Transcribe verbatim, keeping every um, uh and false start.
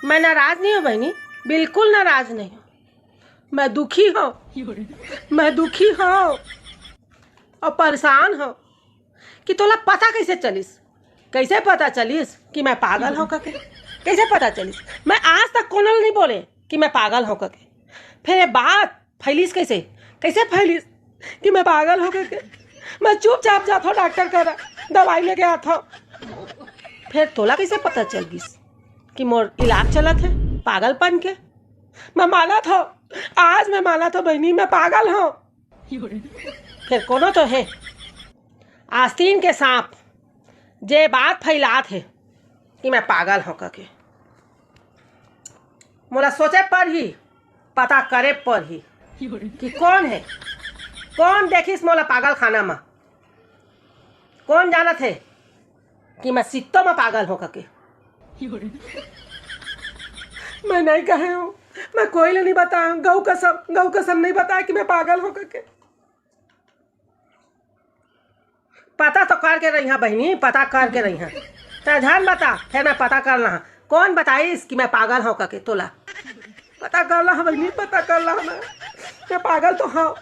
मैं नाराज नहीं हूँ बहिनी, बिल्कुल नाराज नहीं हूँ। मैं दुखी हूँ, मैं दुखी हूँ और परेशान हूँ कि तोला पता कैसे चलिस, कैसे पता चलिस कि मैं पागल हूँ कके? कैसे पता चलिस? मैं आज तक कोनो ल नहीं बोले कि मैं पागल हूँ कके। फिर ये बात फैलिस कैसे? कैसे फैलिस कि मैं पागल हूँ कके? मैं चुपचाप जाथो डॉक्टर करा, दवाई लेके आथो। फिर तोला कैसे पता चल गिस कि मोर इलाज चलत है पागलपन के? मैं मानत हूँ, आज मैं मानत हूँ बहिनी, मैं पागल हूँ। फिर कोनो तो है आस्तीन के सांप, जे बात फैलात है कि मैं पागल हूँ कके। मोला सोचे पर ही, पता करे पर ही कि कौन है, कौन देखिस मोला पागल खाना में, कौन जानत है कि मैं सित्तो में पागल हूँ कके। मैं नहीं कहे हूँ, मैं कोई ले नहीं बताया, गौ कसम, गौ कसम नहीं बताया कि मैं पागल हूँ कके। पता तो करके रही हाँ बहिनी, पता करके रही हाँ। तैं झन बता, फिर मैं पता कर ला। कौन बताइस कि मैं पागल हूँ कके तोला? पता कर ला हाँ बहिनी, पता कर ला हाँ। मैं, मैं पागल तो हूँ।